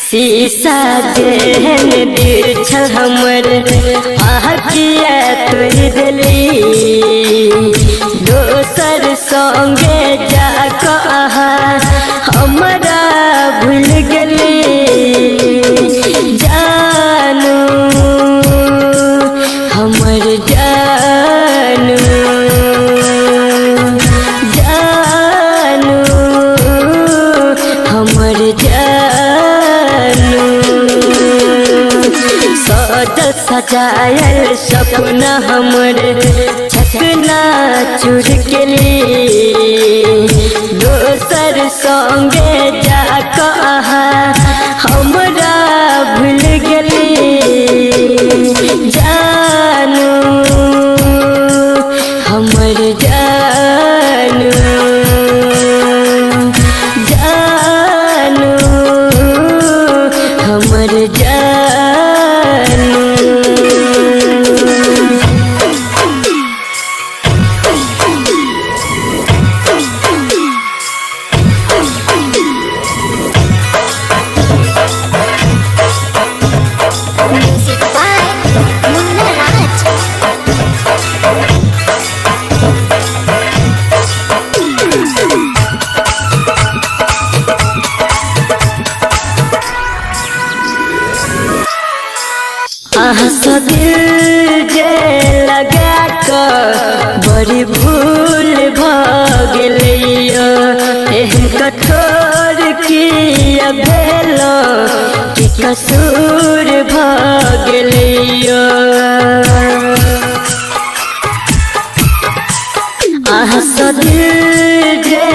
शीशा जेहन दिल छल हमर अहाँ किया तोड़ि देली, दोसर संगे जाकऽ अहाँ हमरा भूल गेली। जानू हमर जानू, जानू हमर जानू। सजल सजायल सपना हमर चकना चूर केली, दोसर संगे जाकऽ अहाँ हमरा भूल गेली। जानू हमर जानू, जानू हमर जानू। Music by Munna Raj. अहाँ सँ दिल जे लगा कऽ बड़ी भूल भऽ गेलैया, एहन कठोर किया भेल कि कसूर भऽ गेलैया। अहाँ सँ दिल जे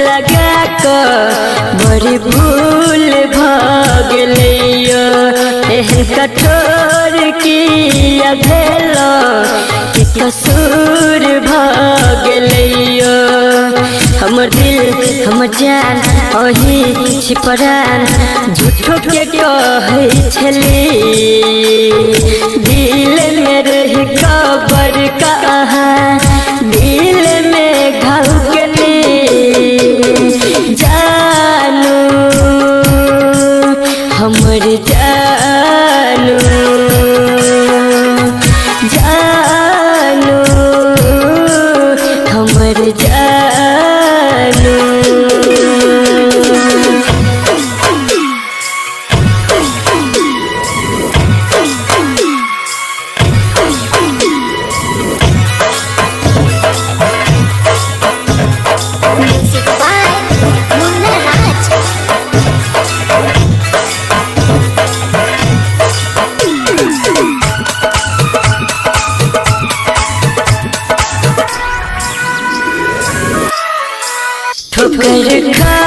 लगा कऽ बड़ी भूल भऽ गेलैया, एहन कठोर किया भेल कि कसूर भऽ गेलैया। हमर दिल हमर जान अहीं छी परान, झूठो के कहै छली। दिल में रहि कबर कहाँ दिल में घाव केली। जानू हमर जानू, जानू हमर जानू। Music by Munna Raj. ठोकर खा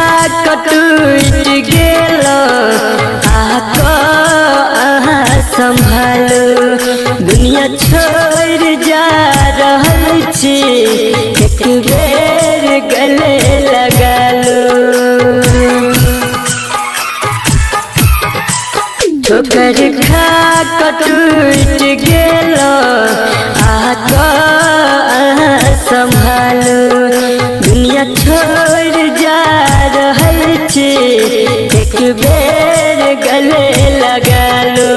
कऽ टूटि गेल अहाँ सम्भालू, दुनिया छोड़ि जा रहल छी एक बेर गले लगालू। ठोकर खा कऽ टूटि गेल अहाँ सम्भालू, दुनिया छोड़ि जा रहल छी एक बेर गले लगालू।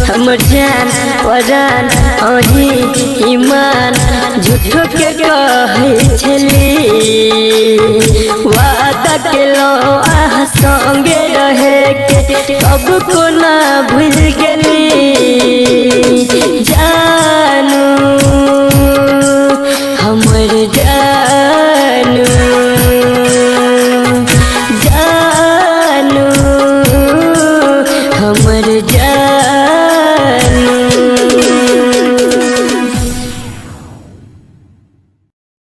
हमर जान परान अहीं ईमान, झूठो के कहै छली। वादा केलहुँ अहाँ संगे रहे के, कब कोना भूल